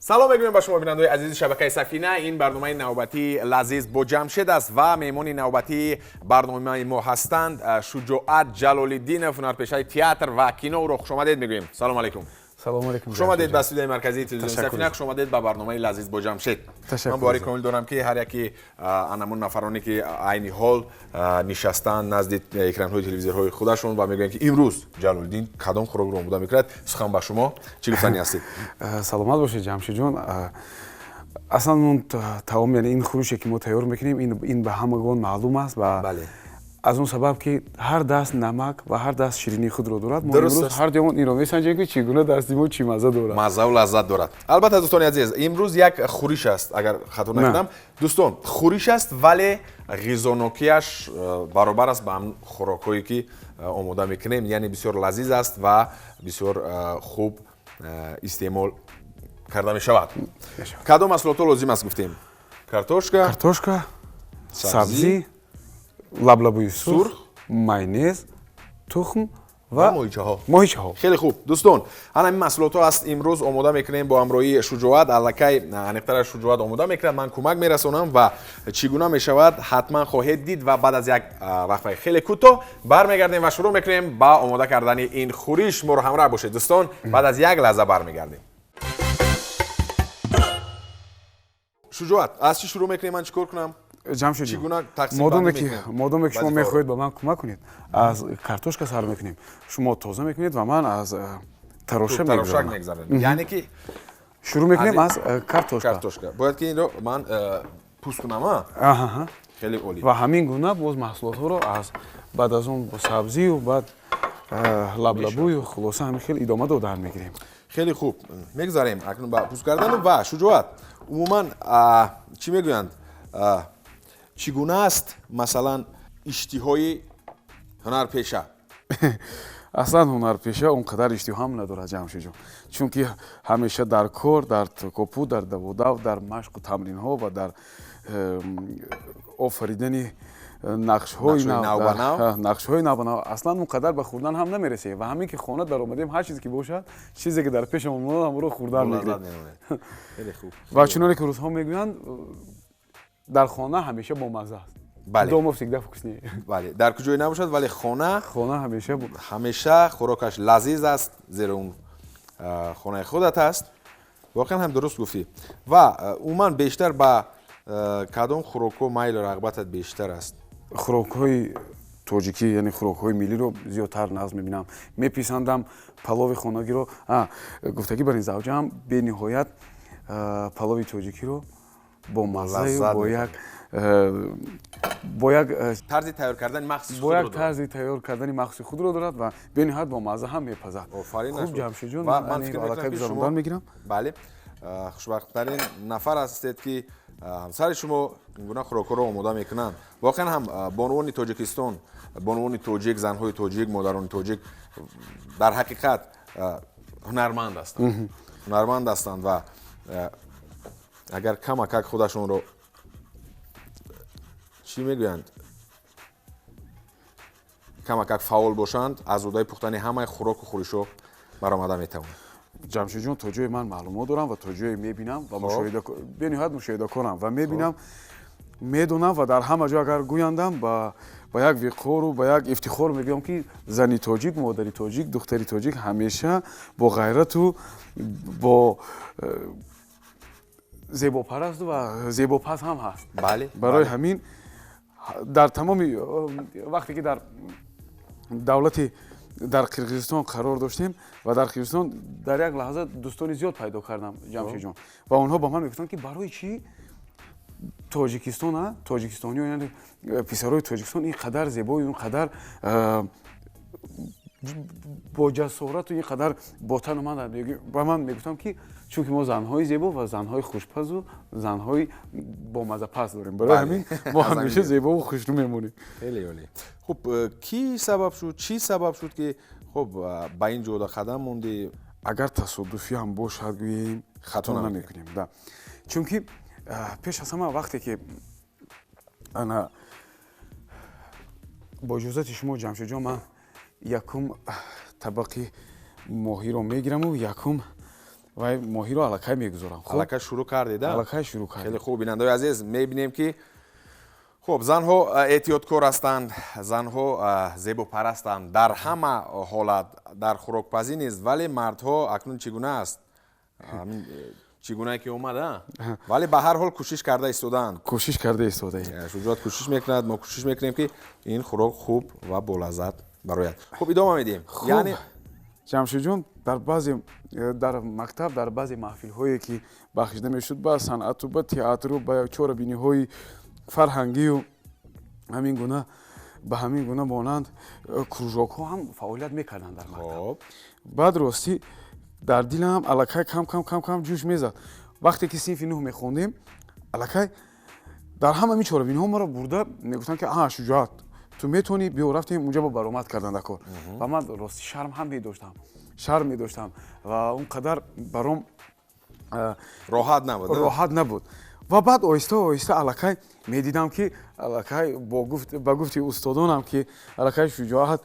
Салом мегӯем ба шумо, бинандаои азизи шабакаи Сафина. Ин барномаи навбатии «Лазиз бо Ҷамшед» аст ва меҳмони навбатии барномаи мо ҳастанд Шуҷоат Ҷалолиддинов, ҳунарпешаи театр ва кино. Ӯро хушомадед мегӯем. Салом алейкум. Салом алейкум. Хуш омадед ба студияи марказии телевизиони Сафина, хуш омадед ба барномаи «Лазиз бо Ҷамшед». Ман бовари комил дорам, ки ҳар яке анамун нафароне, ки айни ҳол нишастанд назди экранҳои телевизорҳои худашон ва мегӯянд, ки имрӯз Ҷалолиддин кадом хӯрокро омода мекунад. Сухан ба шумо, чӣ гуфтанӣ ҳастед? Саломат бошед, Ҷамшедҷон. Аслан он таом, яъне ин хӯрише, ки мо тайёр мекунем, ин ба ҳамагон маълум аст ва аз он сабаб, ки ҳар даст намак ва ҳар даст ширинии худро дорад, мо имрӯз ҳар дуямон инро месанҷем, ки чӣ гуна дасти мо чӣ мазза дорад. Маззаву лаззат дорад. Албатта, дӯстони азиз, имрӯз як хӯриш аст, агар хато накунам, дӯстон, хӯриш аст, вале ғизонокиаш баробар аст ба ҳам хӯрокҳое, ки омода мекунем, яъне бисёр лазиз аст ва бисёр хуб истеъмол карда мешавад. Кадом маҳсулотҳо лозим аст, гуфтем? Картошка. Картошка, сабзӣ, лаблабуи сурх, майонез, тухм ва моҳичаҳо. Моҳичаҳо. Хеле хуб, дӯстон, ҳана ин маҳсулотҳо аст. Имрӯз омода мекунем бо ҳамроҳии Шуҷоат. Аллакай аниқтара Шуҷоат омода мекунад, ман кӯмак мерасонам ва чӣ гуна мешавад, ҳатман хоҳед дид. Ва баъд аз як вақфаи хеле кӯтоҳ бармегардем ва шурӯъ мекунем ба омода кардани ин хӯриш. Моро ҳамроҳ бошед, дӯстон, баъд аз як лаҳза бармегардем. Шуҷоат, аз чӣ шурӯъ мекунем? Ман чӣ кор кунам? Ҷамшед, модоме ки шумо мехоҳед ба ман кӯмак кунед, аз картошка сар мекунем. Шумо тоза мекунед ва ман аз тароша мегузарам. Яъне ки шурӯъ мекунем аз картошка. Картошка бояд ки инро ман пӯст кунам. Хеле олӣ. Ва ҳамин гуна боз маҳсулотҳоро аз баъд аз он бо сабзию баъд лаблабую, хулоса, ҳамин хел идома додан мегирем. Хеле хуб, мегузарем акнун ба пӯст кардану. Ва Шуҷоат, умуман чӣ мегӯянд, чӣ гуна аст, масалан, иштиҳои ҳунарпеша? Аслан ҳунарпеша он қадар иштиҳо ҳам надорад, Ҷамшедҷон, чунки ҳамеша дар кор, дар копу, дар даводав, дар машқу тамринҳо ва дар офаридани нақшҳои навбанав. Аслан он қадар ба хӯрдан ҳам намерасем ва ҳамин ки хона даромадем, ҳар чизе ки бошад, чизе ки дар пешамон монад, ҳамонро хӯрдан мегирем. Ва чуноне ки рӯзҳо мегӯянд, дар хона ҳамеша бомазза аст. Дома всегда вкуснее. Бале, дар куҷое набошад, вале хона хона ҳамеша ҳамеша хӯрокаш лазиз аст, зеро он хонаи худат аст. Воқеан ҳам дуруст гуфтӣ. Ва умуман бештар ба кадом хӯрокҳо майлу рағбатат бештар аст? Хӯрокҳои тоҷикӣ, яъне хӯрокҳои миллиро зиёдтар нағз мебинам, меписандам. Палови хонагиро, гуфтагӣ бар ин, завҷаам бениҳоят палови тоҷикиро бо маззаю бо як тарзи тайёр кардани махсуси. Бо як тарзи тайёр кардани махсуси худро дорад ва бениҳоят бо мазза ҳам мепазад. Офарин. Хуб, Ҷамшедҷон, ман аллакай гузарондан мегирам. Бале, хушбахттарин нафар ҳастед, ки ҳамсари шумо ин гуна хӯрокҳоро омода мекунанд. Воқеан ҳам бонувони Тоҷикистон, бонувони тоҷик, занҳои тоҷик, модарони тоҷик дар ҳақиқат ҳунарманд ҳастанд, ҳунарманд ҳастанд ва агар камакак худашонро, чӣ мегӯянд, камакак фаъол бошанд, аз ӯдаи пухтани ҳамаи хӯроку хӯришҳо баромада метавонанд. Ҷамшедҷон, то ҷое ман маълумот дорам ва то ҷое мебинам ва бениҳоят мушоҳидакорам ва мебинам, медонам ва дар ҳама ҷо агар гӯяндам, ба як виқору ба як ифтихор мегӯям, ки зани тоҷик, модари тоҷик, духтари тоҷик ҳамеша бо ғайрату бо зебопарасту ва зебопаз ҳам ҳаст. Барои ҳамин дар тамоми вақте ки дар давлати дар Қирғизистон қарор доштем ва дар Қирғизистон дар як лаҳза дӯстони зиёд пайдо кардам, Ҷамшедҷон, ва онҳо ба ман мегуфтанд, ки барои чӣ Тоҷикистон, тоҷикистониё, яъне писарои Тоҷикистон ин қадар зебою, ин қадар бо ҷасорату ин қадар ботану ман ба ман мегуфтам, ки чунки мо занҳои зебо ва занҳои хушпазу занҳои бомаззапаз дорем, барои ҳамин мо ҳамеша зебову хушрӯ мемонем. Хеле олӣ. Хуб, кӣ сабаб шуд, чӣ сабаб шуд, ки хуб ба ин ҷода қадам мондӣ? Агар тасодуфӣ ҳам бошад гӯем, хато намекунем да, чунки пеш аз ҳама вақте ки ана, бо иҷозати шумо, Ҷамшедҷон, ман якум табақи моҳиро мегираму якум Вай моҳиро аллакай мегузорам. Аллакай шурӯъ кардед? Аллакай шурӯъ кардем. Хеле хуб, бинандаои азиз, мебинем ки хуб занҳо эҳтиёткор ҳастанд, занҳо зебопарастанд дар ҳама ҳолат, дар хӯрокпазӣ низ, вале мардҳо акнун чӣ гуна аст? Чӣ гунае ки омада, вале ба ҳар ҳол кӯшиш карда истодаанд. Кӯшиш карда истодаем. Шуҷоат кӯшиш мекунад, мо кӯшиш мекунем ки ин хӯрок хуб ва болаззат барояд. Хуб, идома медиҳем. Яъне Ҷамшидҷон, дар баъзе дар мактаб, дар баъзе маҳфилҳое ки бахшида мешуд ба санъату ба театру ба чорабиниҳои фарҳангию ҳамин гуна ба ҳамин гуна монанд кружокҳо ҳам фаъолият мекарданд дар мактаб. Баъд ростӣ дар дилам аллакай кам кам кам кам ҷӯш мезад. Вақте ки синфи нӯҳ мехондем, аллакай дар ҳама ин чорабиниҳо маро бурда мегуфтанд ки а Шуҷоат, ту метавонӣ, биё. Рафтем унҷа, ба баромад кардан дар кор. Ва ман рости шарм ҳам медоштам, шарм медоштам ва он қадар баром роҳат набуд. Роҳат набуд. Ва баъд оҳиста оҳиста аллакай медидам ки аллакай ба гуфти устодонам ки аллакай Шуҷоат,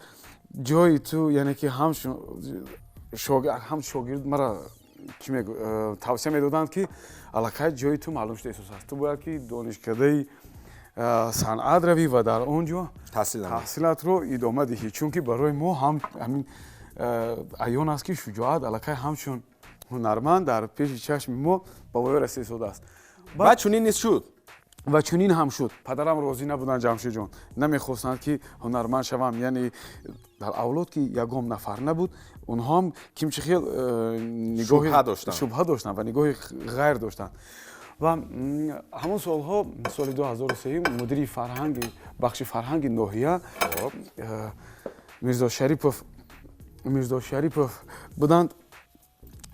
ҷои ту, яъне ки ҳам шогирд мара тавсия медоданд ки аллакай ҷои ту маълум шуда эҳсос аст, ту бояд ки донишкадаи санъат равӣ ва дар он ҷо таҳсилатро идома диҳӣ, чунки барои мо ҳам ҳамин аён аст ки Шуҷоат аллакай ҳамчун ҳунарманд дар пеши чашми мо ба воя расида истодааст. Ва чунин низ шуд. Ва чунин ҳам шуд. Падарам розӣ набуданд, Ҷамшидҷон, намехостанд ки ҳунарманд шавам. Яъне дар авлод ки ягон нафар набуд, онҳоам кимчи хел нигоҳи шубҳа доштанд ва нигоҳи ғайр доштанд. Ва ҳамон солҳо, соли 2003, мудири фарҳанги бахши фарҳанги ноҳия Мирзо Шарипов буданд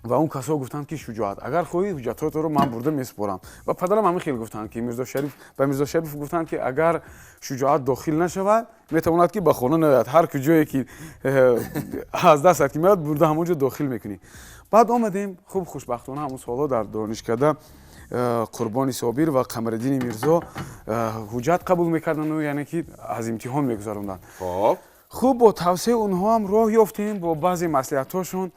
ва он касо гуфтанд ки Шуҷоат, агар хоҳӣ, ҳуҷҷатҳоятро ман бурда месупорам. Ва падарам ҳамин хел гуфтанд ки Мирзо Шариф, ба Мирзо Шариф гуфтанд ки агар Шуҷоат дохил нашавад, метавонад ки ба хона наояд, ҳар куҷое ки аз дастат ки меояд, бурда ҳамон ҷо дохил мекунӣ. Баъд омадем. Хуб, хушбахтона ҳамон солҳо дар донишкада Қурбони Собир ва Қамариддини Мирзо ҳуҷҷат қабул мекарданду, яъне ки аз имтиҳон мегузаронданд. Хуб, бо тавсияи онҳоам роҳ ёфтем, бо баъзе маслиҳатҳошон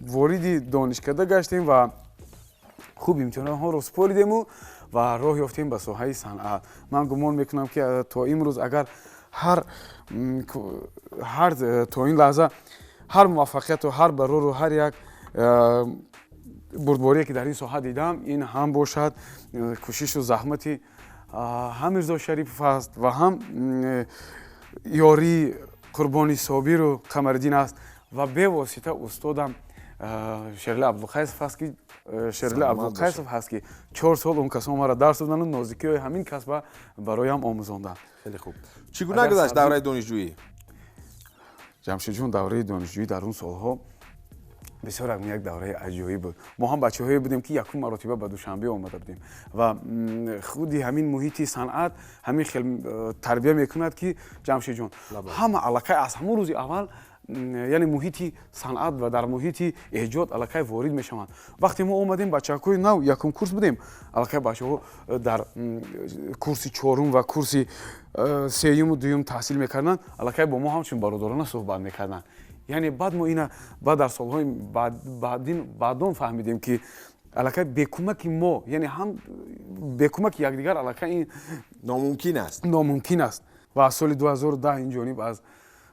вориди донишкада гаштем ва хуб имтиҳонҳоро супоридему ва роҳ ёфтем ба соҳаи санъат. Ман гумон мекунам ки то имрӯз агар ҳар то ин лаҳза ҳар муваффақияту ҳар барору ҳар як бурдборие ки дар ин соҳа дидам, ин ҳам бошад кӯшишу заҳмати ҳам Мирзо Шарипов аст ва ҳам ёрии Қурбони Собиру Қамариддин аст ва бевосита устодам Шерали Абдулқайсов аст ки Шерали Абдулқайсов ҳаст, ки 4 сол он касон маро дарс додану нозикиҳои ҳамин касба бароям омӯзонданд. Хеле хуб. Чӣ гуна гузашт давраи донишҷӯӣ? Ҷамшидҷон, давраи донишҷӯӣ дар он солҳо бисёр як давраи аҷоиб буд. Мо ҳам бачаҳое будем ки якум маротиба ба Душанбе омада будем ва худи ҳамин муҳити санъат ҳамин хел тарбия мекунад ки, Ҷамшидҷон, ҳама аллакай аз ҳамон рӯзи аввал, яъне муҳити санъат ва дар муҳити эҷод аллакай ворид мешаванд. Вақте мо омадем, бачаҳои нав, якум курс будем, аллакай бачаҳо дар курси чорум ва курси сеюму дуюм таҳсил мекарданд, аллакай бо мо ҳамчун бародарона суҳбат мекарданд. Яъне баъд мо ина баъд дар солҳои баъдон фаҳмидем ки аллакай бекӯмаки мо, яъне ҳам бекӯмаки якдигар аллакай ин номумкин аст. Номумкин аст. Ва аз соли 2010 ин ҷониб аз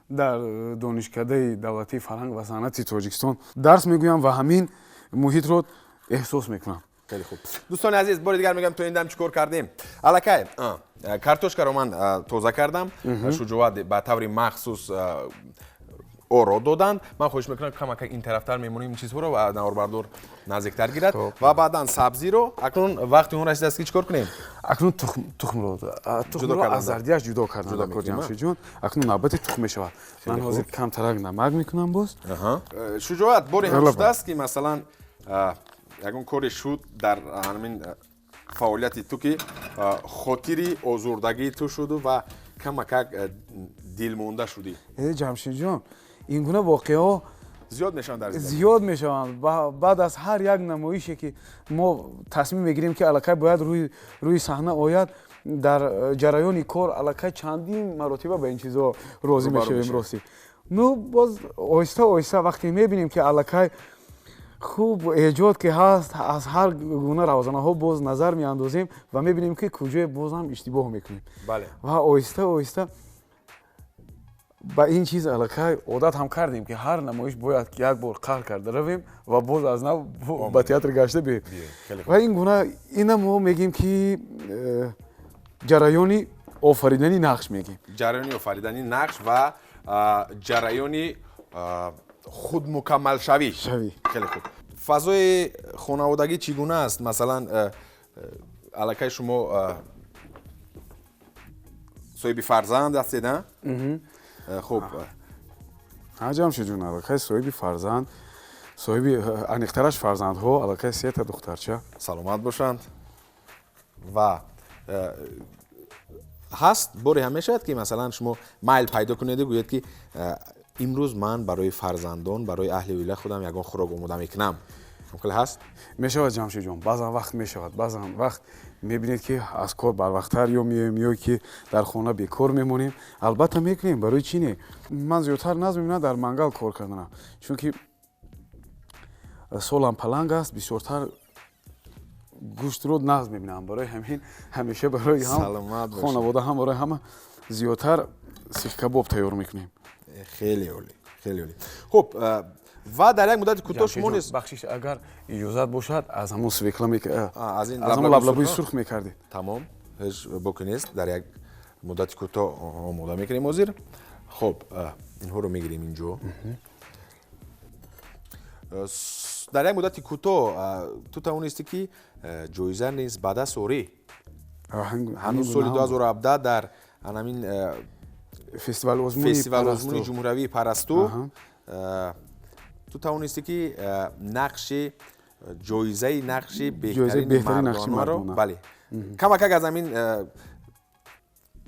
дар донишкадаи давлатии фарҳанг ва санъати Тоҷикистон дарс мегӯям ва ҳамин муҳитро эҳсос мекунам. Хеле хуб. Дӯстони азиз, бори дигар мегӯям, то ин дам чӣ кор кардем? Аллакай картошкаро ман тоза кардам, Шуҷоат ба таври махсус оро доданд. Ман хоҳиш мекунам, камака ин тарафтар мемонем ин чизҳоро ва наворбардор наздиктар гирад. Ва баъдан сабзиро. Акнун вақти он расидааст ки чӣ кор кунем? Акнун тухмро аз зардиаш ҷудо кардан, Ҷамшидҷон. Акнун навбати тухм мешавад. Ман ҳозир камтарак намак мекунам боз. Шуҷоат, боре ҳам шудааст ки масалан ягон коре шуд дар ҳамин фаъолияти ту ки хотири озурдагии ту шуду ва камакак дилмонда шудӣ? Ҷамшидҷон, ин гуна воқеаҳо зиёд мешаванд дар зиёд мешаванд. Баъд аз ҳар як намоише ки мо тасмим мегирем ки аллакай бояд рӯи саҳна ояд, дар ҷараёни кор аллакай чандин маротиба ба ин чизо розӣ мешавем. Ростӣ, ну, боз оҳиста оҳиста вақте мебинем ки аллакай Хуб, эҷод ки ҳаст, аз ҳар гуна равзанаҳо боз назар меандозем ва мебинем, ки куҷое боз ҳам иштибоҳ мекунем. Ва оҳиста оҳиста ба ин чиз аллакай одат ҳам кардем, ки ҳар намоиш бояд як бор қаҳр карда равем ва боз аз нав ба театр гашта биёем. Ва ин гуна ина мо мегӯем, ки ҷараёни офаридани нақш мегӯем. Ҷараёни офаридани нақш ва ҷараёни худмукаммалшавӣ. Хеле хуб. Фазои хонаводагӣ чӣ гуна аст? Масалан, аллакай шумо соҳиби фарзанд ҳастед, а? Хуб. Ҷамшедҷон, аллакай соҳиби фарзанд, соҳиби, аниқтараш, фарзандҳо, аллакай сета духтарча. Саломат бошанд. Ва ҳаст, боре ҳам мешавад, ки масалан шумо майл пайдо кунеду гӯед, ки имрӯз ман барои фарзандон, барои аҳли оила худам ягон хӯрок омода мекунам? Хеле ҳаст? Мешавад, Ҷамшедҷон, баъзан вақт мешавад. Баъзан вақт мебинед, ки аз кор барвақттар ё меоем, ё ки дар хона бекор мемонем, албатта мекунем. Барои чӣ не? Ман зиёдтар нағз мебинам дар мангал кор карданам, чунки солам паланг аст, бисёртар гӯштро нағз мебинам. Барои ҳамин ҳамеша барои ҳам хонавода, ҳам барои ҳама зиёдтар сихкабоб тайёр мекунем. Хеле олӣ, хеле олӣ. Хуб, ва дар як муддати кӯтоҳ шумо низ Бахшиш, агар иҷозат бошад, аз ҳамон свекла, аз ҳамон лаблабӯи сурх мекардед. Тамом, ҳеҷ боке нест, дар як муддати кӯтоҳ омода мекунем ҳозир. Хуб, инҳоро мегирем инҷо. Дар як муддати кӯтоҳ ту тавонистӣ, ки ҷоиза низ ба даст орӣ. Ҳанӯз соли 2017 дар анамин фестивал-озмуни ҷумҳуриявии «Парасту» ту тавонистӣ, ки нақши ҷоизаи нақши беҳтарини мардонаро. Бале, камакак аз ҳамин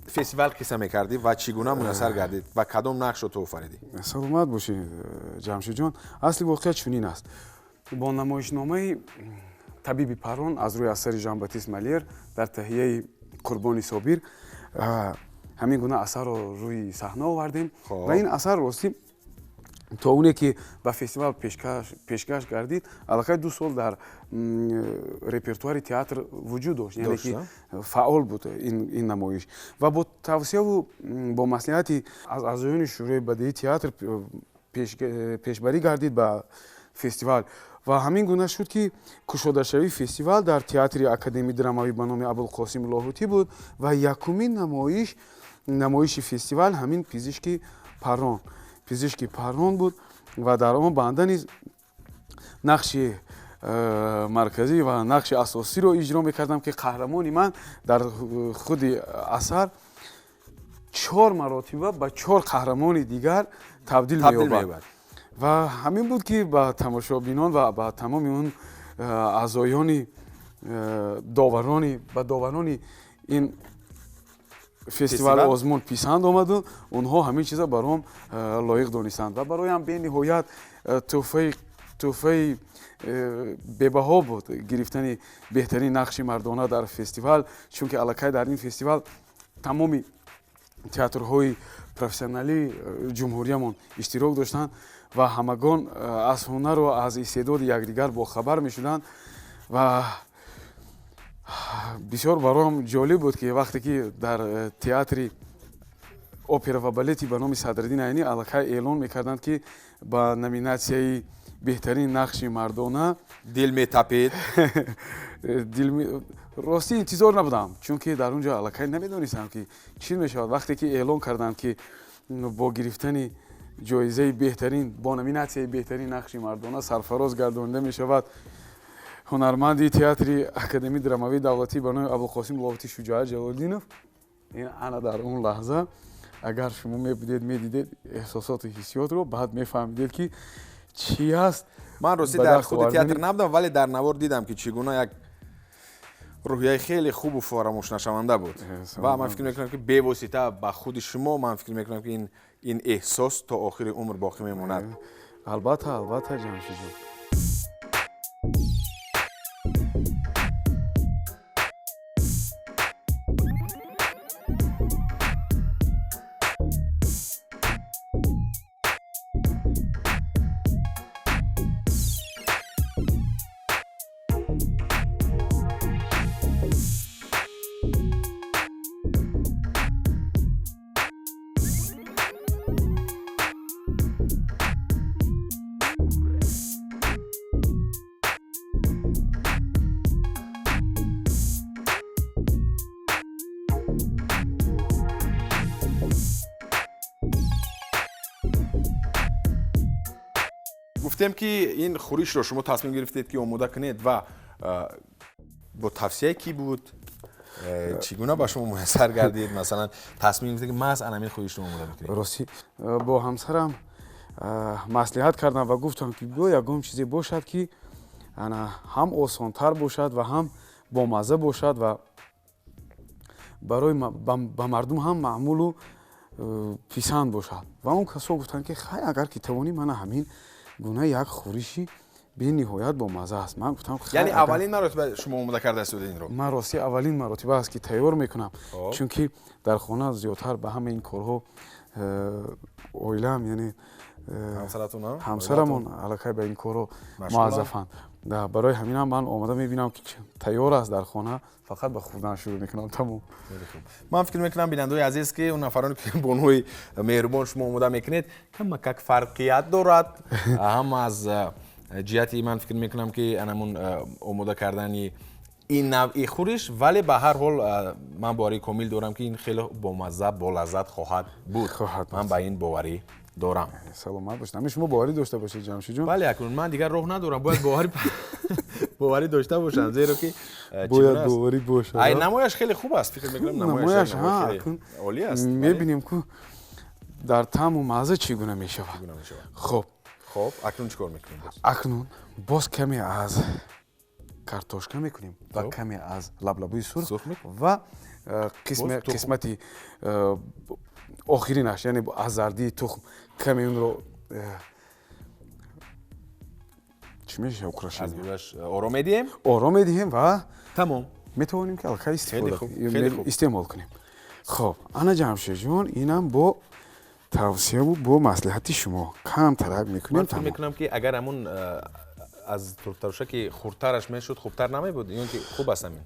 фестивал қисса мекардӣ ва чӣ гуна муяссар гардид ва кадом нақшро ту офаридӣ? Саломат бошӣ, Ҷамшедҷон. Асли воқеа чунин аст: бо намоишномаи «Табиби Паррон» аз рӯи асари Жан Батист Малер дар таҳияи Қурбони Собир ҳамин гуна асарро рӯи саҳна овардем. Ва ин асар, ростӣ, то оне ки ба фестивал пешкаш гардид, аллакай 2 сол дар репертуари театр вуҷуд дошт, яъне ки фаъол буд ин намоиш. Ва бо тавсияву бо маслиҳати аз аъзоёни шӯрои бадеии театр пешбарӣ гардид ба фестивал. Ва ҳамин гуна шуд, ки кушодашавии фестивал дар театри академии драмавӣ ба номи Абулқосим Лоҳутӣ буд ва якумин намоиши фестивал ҳамин «Пизишки Паррон» буд. Ва дар он банда низ нақши марказӣ ва нақши асосиро иҷро мекардам, ки қаҳрамони ман дар худи асар чор маротиба ба чор қаҳрамони дигар табдил меёбад. Ва ҳамин буд, ки ба тамошобинон ва ба тамоми он аъзоёни доварони, ба доварони ин фестивал, озмун писанд омаду онҳо ҳамин чиза баром лоиқ донистанд. Ва бароям бениҳоят тӯҳфаи бебаҳо буд гирифтани беҳтарин нақши мардона дар фестивал, чунки аллакай дар ин фестивал тамоми театрҳои профессионалии ҷумҳуриямон иштирок доштанд ва ҳамагон аз ҳунару аз истеъдоди якдигар бохабар мешуданд. Ва бисёр бароам ҷолиб буд, ки вақте ки дар театри опера ва балети ба номи Садриддин Айнӣ аллакай эълон мекарданд, ки ба номинатсияи беҳтарин нақши мардона Дил метапид. Ростӣ, интизор набудам, чунки дар он ҷо аллакай намедонистам, ки чӣ мешавад. Вақте ки эълон карданд, ки бо гирифтани ҷоизаи беҳтарин, бо номинатсияи беҳтарин нақши мардона сарфароз гардонида мешавад ҳунарманди театри академии драмавии давлатӣ ба номи Абулқосим Лоҳутӣ Шуҷоат Ҷалолиддинов, ин ана дар он лаҳза агар шумо мебудед, медидед эҳсосоту ҳиссиётро, баъд мефаҳмидед, ки чӣ аст. Ман ростӣ дар худи театр набудам, вале дар навор дидам, ки чӣ гуна як рӯҳияи хеле хубу фаромӯшнашаванда буд. Ва ман фикр мекунам, ки бевосита ба худи шумо, ман фикр мекунам, ки ин эҳсос то охири умр боқӣ мемонад. Албатта, албатта, Ҷамшидҷон. Гуфтем, ки ин хӯришро шумо тасмим гирифтед, ки омода кунед, ва бо тавсияи кӣ буд, чӣ гуна ба шумо муяссар гардид, масалан, тасмим гирифтед, ки маҳз ана ҳамин хӯришро омода мекунед? Ростӣ, бо ҳамсарам маслиҳат кардам ва гуфтам, ки биё, ягон чизе бошад, ки ана ҳам осонтар бошад ва ҳам бомазза бошад ва барои ба мардум ҳам маъмулу писанд бошад. Ва он касо гуфтанд, ки хай, агар ки тавонӣ, мана ҳамин гуна як хӯриши бениҳоят бомазза аст. Ман гуфтам, яъне аввалин маротиба шумо омода карда истода инро? Ман, ростӣ, аввалин маротиба аст, ки тайёр мекунам, чунки дар хона зиёдтар ба ҳама ин корҳо оилаам, яъне ҳамсарамон аллакай ба ин корҳо муаззафанд. Барои ҳаминам ман омода мебинам, ки тайёр аст дар хона, фақат ба хӯрдан шурӯъ мекунам, тамом. Ман фикр мекунам, бинандаои азиз, ки он нафароне, ки бонуи меҳрубон шумо омода мекунед, камакак фарқият дорад ҳам аз ҷиҳати, ман фикр мекунам, ки анамун омода кардани ин навъи хӯриш, вале ба ҳар ҳол ман боварии комил дорам, ки ин хеле бомазза, болаззат хоҳад буд. Ман ба ин боварӣ дорам. Саломат бошед. Ҳамин шумо боварӣ дошта бошед, Ҷамшидҷон. Бале, акнун ман дигар роҳ надорам, бояд боварӣ дошта бошам, зеро ки бояд боварӣ бошад. Ай, намояш хеле хуб аст, фикр мекунам, намояш олӣ аст. Мебинем, ку дар таъму мазза чӣ гуна мешавад. Хуб. Хуб, акнун чӣ кор мекунем боз? Акнун боз каме аз картошка мекунем ва каме аз лаблабуи сурх ва қисмати охиринаш, яъне аз зардии тухм каме онро чӣ мешавад, украшение. Оро медиҳем. Оро медиҳем ва тамом. Метавонем, ки аллакай истеъмол кунем. Хоб, ана, Ҷамшедҷон, инам бо тавсияву бо маслиҳати шумо камтарак мекунем. Ман фикр мекунам, ки агар ҳамун аз турбтарошаки хурдтараш мешуд, хубтар намебуд, ё ки хуб аст ҳамин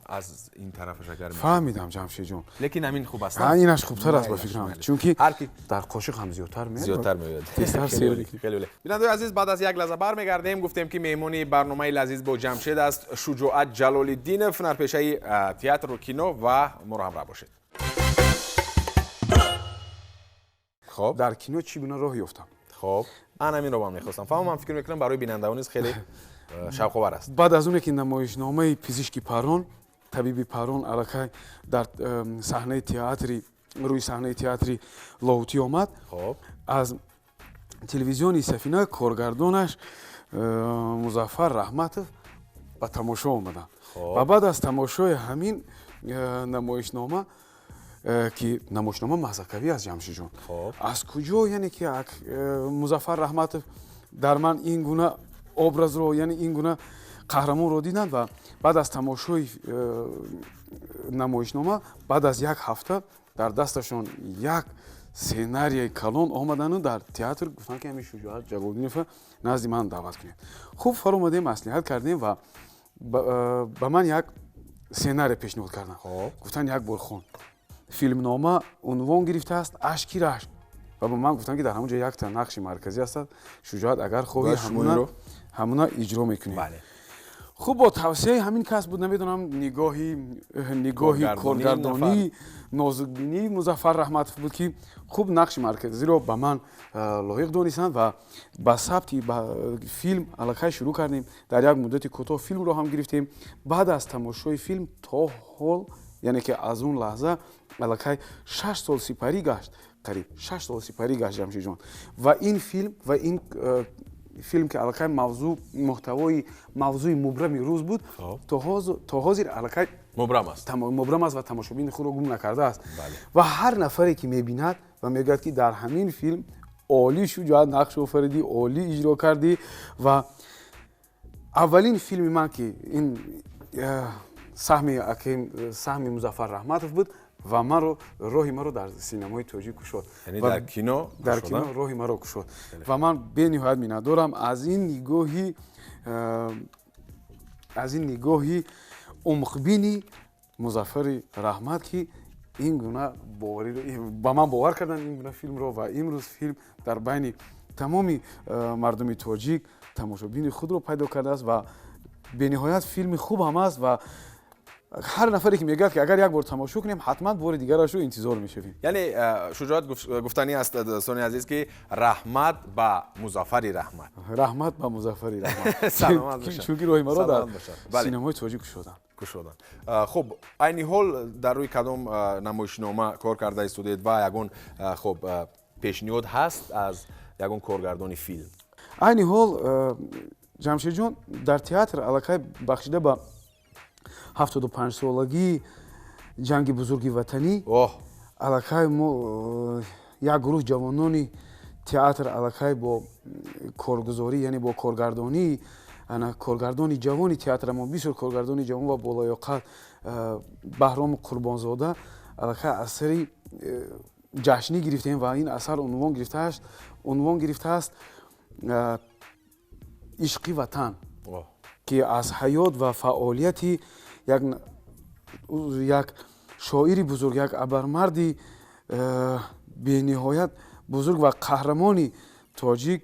аз ин тарафаш агар? Фаҳмидам, Ҷамшедҷон. Лекин ҳамин хуб аст. Инаш хубтар аст, ба фикрам, чунки дар қошиқ ҳам зиёдтар меояд. Зиёдтар меояд. Хеле. Бинандаои азиз, баъд аз як лаҳза бармегардем. Гуфтем, ки меҳмони барномаи «Лазиз бо Ҷамшед» аст Шуҷоат Ҷалолиддинов, ҳунарпешаи театру кино, ва моро ҳамроҳ бошед. Хоб, дар кино чӣ гуна роҳ ёфтам? Хоб, ан ҳаминро ман мехостам фаҳмам. Ман фикр мекунам, барои бинандаон низ хеле шавқовар аст. Баъд аз оне ки намоишномаи «Пизишки парон», «Табиби парон» аллакай дар саҳнаи театри, рӯи саҳнаи театри Лоҳутӣ омад, аз телевизиони Сафина коргардонаш Музаффар Раҳматов ба тамошо омаданд ва баъд аз тамошои ҳамин намоишнома, ки намоишнома мазҳакавӣ аст, Ҷамшидҷон, аз куҷо, яъне ки Музаффар Раҳматов дар ман ин гуна образро, яъне ин гуна қаҳрамонро диданд ва баъд аз тамошои намоишнома, баъд аз як ҳафта дар дасташон як сценарияи калон омадану дар театр гуфтанд, ки ҳамин Шуҷоат Ҷалолиддинова назди ман даъват кунед. Хуб, фаромадем, маслиҳат кардем ва ба ман як сценария пешниҳод карданд. Гуфтанд, як бор хон. Филмнома унвон гирифтааст «Ашки рашк» ва ба ман гуфтанд, ки дар ҳамон ҷо якта нақши марказӣ ҳастад, Шуҷоат, агар хоҳӣ, ҳамуна иҷро мекунӣ. Хуб, бо тавсияи ҳамин кас буд, намедонам, нигоҳи коргардонӣ, нозукбинии Музаффар Раҳматов буд, ки хуб, нақши марказиро ба ман лоиқ донистанд ва ба сабти филм аллакай шурӯъ кардем. Дар як муддати кӯтоҳ филмро ҳам гирифтем. Баъд аз тамошои филм то ҳол, яъне ки аз он лаҳза аллакай 6 сол сипарӣ гашт, қариб 6 сол сипарӣ гашт, Ҷамшидҷон. Ва ин филм, ки аллакай мавзӯъ, муҳтавои мавзӯи мубрами рӯз буд, то ҳозир аллакай мубрам аст. Мубрам аст ва тамошобини худро гум накардааст. Ва ҳар нафаре ки мебинад ва мегӯяд, ки дар ҳамин филм олӣ, Шуҷоат, нақш офаридӣ, олӣ иҷро кардӣ. Ва аввалин филми ман, ки ин саҳми Музаффар Раҳматов буд ва маро роҳи маро дар синамои тоҷик кушод. Дар кино. Дар кино роҳи маро кушод ва ман бениҳоят миннатдорам аз ин нигоҳи умқбини Музаффари Раҳмат, ки ин гуна ба ман бовар карданд, ин гуна филмро. Ва имрӯз филм дар байни тамоми мардуми тоҷик тамошобини худро пайдо кардааст ва бениҳоят филми хуб ҳам аст ва Ҳар нафаре ки мегӯяд, ки агар як бор тамошо кунем, ҳатман бори дигарашро интизор мешавем. Яъне Шуҷоат, гуфтанӣ аст, дӯстони азиз, ки раҳмат ба Музаффари Раҳмат. Раҳмат ба Музаффари Раҳмат. Саломат бошад. Чунки роҳи маро дар синамои тоҷик кушоданд. Кушоданд. Хуб, айни ҳол дар рӯи кадом намоишнома кор карда истодед ва ягон хуб пешниҳод ҳаст аз ягон коргардони филм? Айни ҳол, Ҷамшедҷон, дар театр аллакай бахшида ба 75-солагии ҷанги бузурги ватанӣ аллакай мо як гурӯҳ ҷавонони театр аллакай бо коргузорӣ, яъне бо коргардонии ана коргардони ҷавони театрамон, бисёр коргардони ҷавон ва болаёқат Баҳром Қурбонзода, аллакай асари ҷашнӣ гирифтем ва ин асар унвон гирифтааст «Ишқи ватан», ки аз ҳаёт ва фаъолияти як шоири бузург, як абармарди бениҳоят бузург ва қаҳрамони тоҷик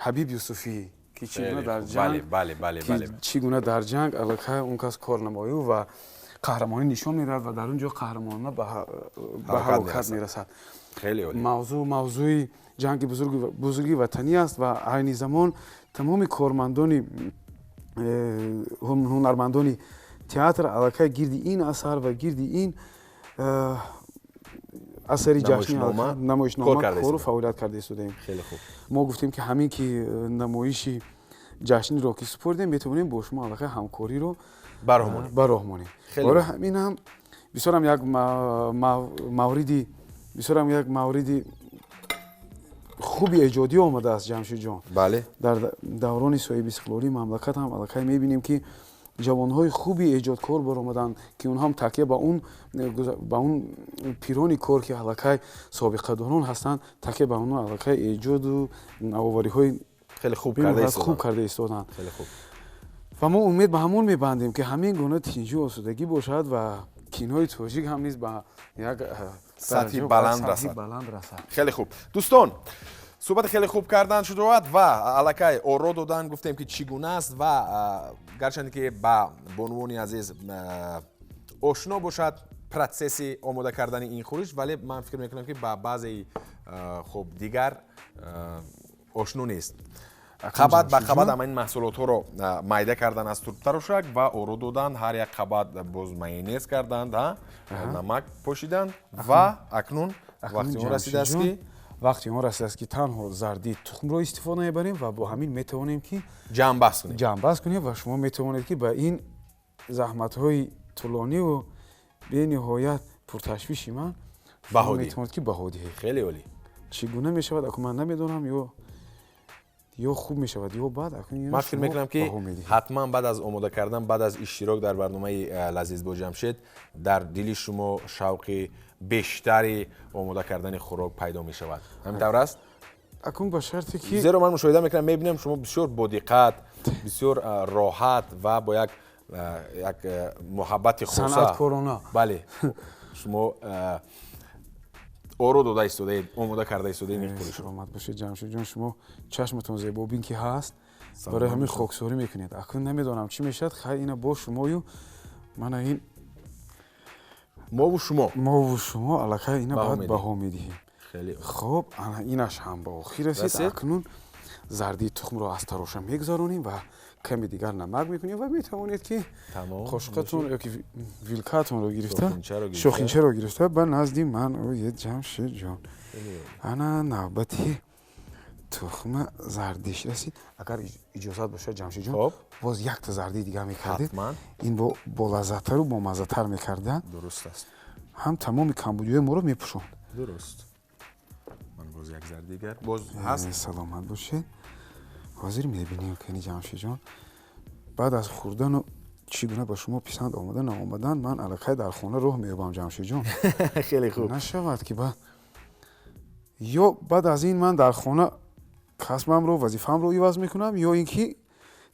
Ҳабиб Юсуфӣ, ки чӣ гуна дар ҷанг, чӣ гуна дар ҷанг аллакай он кас корнамою ва қаҳрамонӣ нишон медиҳад ва дар он ҷо қаҳрамонона ба ҳалокат мерасад. Мавзӯъ мавзӯи ҷанги бузурги ватанӣ аст ва айни замон тамоми кормандони ҳунармандони театр аллакай гирди ин асар ва гирди ин асари ҷашни, намоишнома, кору фаъолият карда истодаем. Мо гуфтем, ки ҳамин ки намоиши ҷашниро ки супоридем, метавонем бо шумо аллакай ҳамкориро ба роҳ монем. Барои ҳамин ҳам бисёрам як мавриди хуби эҷодӣ омадааст, Ҷамшидҷон. Дар даврони соҳибистиқлолии мамлакат ҳам аллакай мебинем, ки ҷавонҳои хуби эҷодкор баромаданд, ки онҳо ҳам такя ба он пирони кор, ки аллакай собиқадорон ҳастанд, такя ба онҳо аллакай эҷоду навовариҳои хеле хуб хуб карда истоданд. Ва мо умед ба ҳамон мебандем, ки ҳамин гуна тинҷу осудагӣ бошад ва кинои тоҷик ҳам низ ба як сатҳи баланд расад. Хеле хуб, дӯстон, суҳбати хеле хуб кардан Шуҷоат ва аллакай оро додан, гуфтем, ки чӣ гуна аст. Ва гарчанде ки ба бонувони азиз ошно бошад процесси омода кардани ин хӯриш, вале ман фикр мекунам, ки ба баъзеи хуб дигар ошно нест. Қабат ба қабат ама ин маҳсулотҳоро майда кардан аз турбтарошак ва оро додан, ҳар як қабат боз майонез карданд, намак пошиданд ва акнун вақти он расидааст, ки Вақти он расидааст, ки танҳо зардии тухмро истифода мебарем ва бо ҳамин метавонем, ки ҷамъбаст кунем. Ҷамъбаст кунем ва шумо метавонед, ки ба ин заҳматҳои тӯлониву бениҳоят пурташвиши ман метавонед, ки баҳо диҳед. Хеле олӣ. Чӣ гуна мешавад, акун ман намедонам, ё хуб мешавад, ё бад. Ман фикр мекунам, ки ҳатман баъд аз омода кардан, баъд аз иштирок дар барномаи «Лазиз бо Ҷамшед» дар дили шумо шавқи бештари омода кардани хӯрок пайдо мешавад. Ҳамин тавр аст? Акун ба шарте ки Зеро ман мушоҳида мекунам, мебинам, шумо бисёр бодиққат, бисёр роҳат ва бо як муҳаббати хоса Санъаткорона. Бале, шумо оро дода истодаед, омода карда истодаед ин хӯришро. Саломат бошед, Ҷамшедҷон. Шумо чашматон зебобин ки ҳаст, барои ҳамин хоксорӣ мекунед. Акун намедонам, чӣ мешавад. Хай, ина бо шумою мана ин Мову шумо. Мову шумо аллакай ина бояд баҳо медиҳем. Хеле Хуб, ана инаш ҳам ба охир расид. Акнун зардии тухмро аз тароша мегузаронем ва каме дигар намак мекунем ва метавонед, ки қошуқатон ёки вилкаатонро гирифта, шохинчаро гирифта, ба назди ман оед, Ҷамшедҷон. Ана навбати тухма зардиш расид. Агар иҷозат бошад, Ҷамшедҷон, боз якта зардии дигар мекардед, ин болаззаттару бомаззатар мекарда. Дуруст аст. Ҳам тамоми камбудиҳои моро мепӯшонд. Дуруст, ман боз як зарди дигар боз ҳаст. Саломат бошед. Ҳозир мебинем, кани, Ҷамшедҷон, баъд аз хӯрдану чӣ гуна ба шумо писанд омада наомадан, ман аллакай дар хона роҳ меёбам, Ҷамшедҷон. Хеле хуб. Нашавад, ки баъд ё баъд аз ин ман дар хона касбамро, вазифаамро иваз мекунам, ё ин ки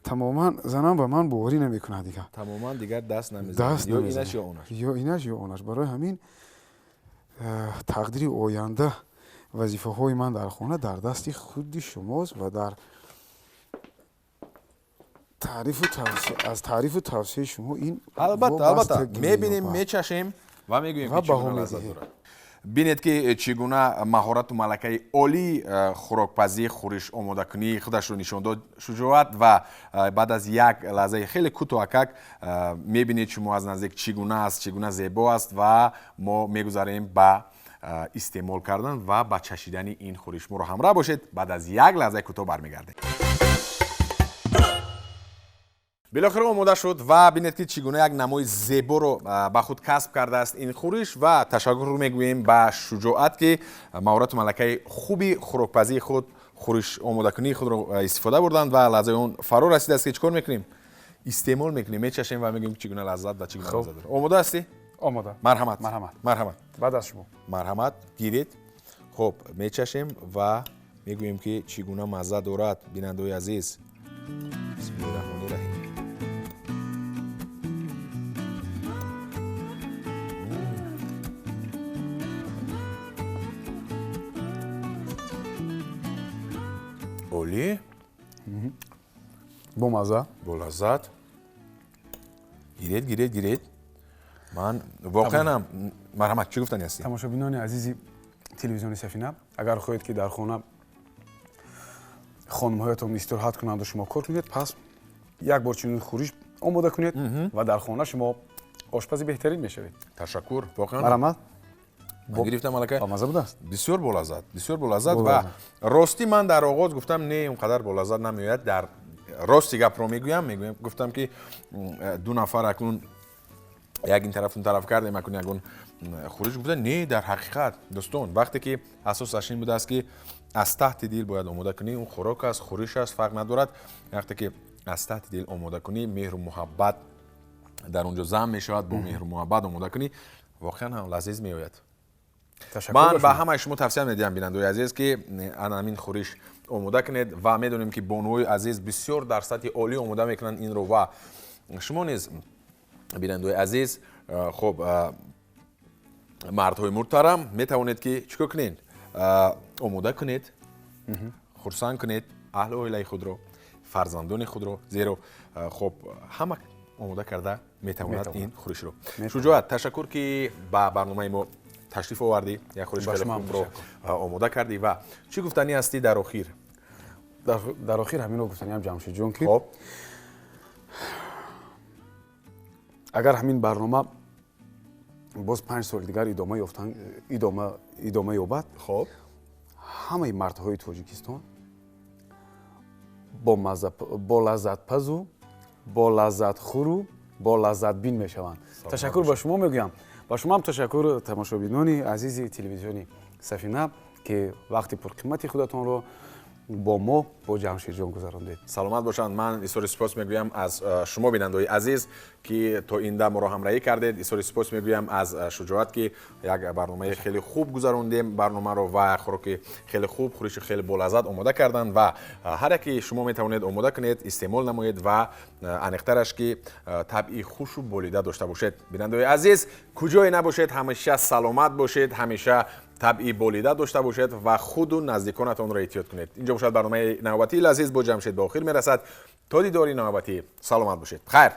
тамоман занам ба ман боварӣ намекунад дигар. Тамоман дигар даст намезанад, ё инаш, ё онаш. Ё инаш, ё онаш. Барои ҳамин тақдири оянда вазифаҳои ман дар хона дар дасти худи шумост ва дар Таърифу тавсия, аз таърифу тавсияи шумо ин албатта, албатта мебинем, мечашем ва мегӯем ки чӣ гуна лаззат дорад. Бинед ки чӣ гуна маҳорату малакаи олии хӯрокпазӣ, хӯриш омодакунии худашро нишон дод Шуҷоат ва баъд аз як лаҳзаи хеле кӯтоҳакак мебинед шумо аз наздик чӣ гуна аст, чӣ гуна зебо аст ва мо мегузарем ба истеъмол кардан ва ба чашидани ин хӯриш. Моро ҳамроҳ бошед, баъд аз як лаҳзаи кӯтоҳ бармегардем. Билохира омода шуд ва бинед ки чӣ гуна як намои зеборо ба худ касб кардааст ин хӯриш ва ташаккур мегӯем ба Шуҷоат ки маҳорату малакаи хуби хӯрокпазии худ, хӯриш омодакунии худро истифода бурданд ва лаҳзаи он фаро расидааст ки чӣ кор мекунем? Истеъмол мекунем, мечашем ва мегӯем чӣ гуна лаззат ва чӣ гуна лаззат дорад. Омода ҳастӣ? Омода. Марҳамат. Марҳамат. Марҳамат. Баъд аз шумо. Марҳамат, гиред. Хуб, мечашем ва мегӯем ки чӣ гуна мазза дорад, бинандаои азиз. Бисмиллоҳи раҳмони раҳим. Олӣ. Бо мазза. Бо лаззат. Гиред, гиред, гиред. Ман воқеан ҳам марҳамат, чӣ гуфтани ҳастӣ? Тамошобинони азизи телевизиони Сафина, агар хоҳед ки дар хона хонумҳоятон истироҳат кунанду шумо кор кунед, пас як бор чунин хӯриш омода кунед ва дар хона шумо ошпази беҳтарин мешавед. Ташаккур, воқеан. Марҳамат. Ман гирифтам аллакай. Бо мазза будааст? Бисёр болаззат, бисёр болаззат ва ростӣ ман дар оғоз гуфтам не, он қадар болаззат намеояд. Дар рости гапро мегӯям, мегӯям, гуфтам ки ду нафар акнун як ин тараф он тараф кардем, акнун ягон хӯриш гуфта не, дар ҳақиқат дӯстон, вақте ки асосаш ин будааст ки аз таҳти дил бояд омода кунӣ, он хӯрок аст, хӯриш аст, фарқ надорад. Вақте ки аз таҳти дил омода кунӣ, меҳру муҳаббат дар он ҷо зам мешавад, бо меҳру муҳаббат омода кунӣ, воқеан ҳам лазиз меояд. Ман ба ҳамаи шумо тавсия медиҳам, бинандаои азиз, ки ана ҳамин хӯриш омода кунед ва медонем ки бонуҳои азиз бисёр дар сатҳи олӣ омода мекунанд инро ва шумо низ, бинандаои азиз, хуб, мардҳои муҳтарам, метавонед ки чӣ кор кунед? Омода кунед, хурсанд кунед аҳли оилаи худро, фарзандони худро, зеро хуб ҳама омода карда метавонад ин хӯришро. Шуҷоат, ташаккур ки ба барномаи мо ташриф овардӣ, як хӯриш хеле хубро омода кардӣ ва чӣ гуфтанӣ ҳастӣ дар охир? Дар охир ҳаминро гуфтаниам, Ҷамшидҷон, ки хуб агар ҳамин барнома боз 5 соли дигар идома ёбад, хуб ҳамаи мардҳои Тоҷикистон бо лаззатпазу, бо лаззатхӯру, бо лаззатбин мешаванд. Ташаккур ба шумо мегӯям. Ба шумо ҳам ташаккур, тамошобинони азизи телевизиони Сафина, ки вақти пурқимати худатонро бо мо, бо Ҷамшидҷон гузарондед. Саломат бошанд. Ман изҳори сипос мегӯям аз шумо, бинандаои азиз, ки то ин дам моро ҳамроҳӣ кардед. Изҳори сипос мегӯям аз Шуҷоат, ки як барномаи хеле хуб гузарондем барномаро ва хӯроки хеле хуб, хӯриши хеле болаззат омода карданд ва ҳар яке шумо метавонед омода кунед, истеъмол намоед ва аниқтараш ки табъи хушу болида дошта бошед. Бинандаои азиз, куҷое набошед, ҳамеша саломат бошед, ҳамеша табъи болида дошта бошед ва худу наздиконатонро эҳтиёт кунед. Инҷо бошад барномаи навбатии лазиз бо Ҷамшед ба охир мерасад. То дидори навбатӣ саломат бошед. Хайр.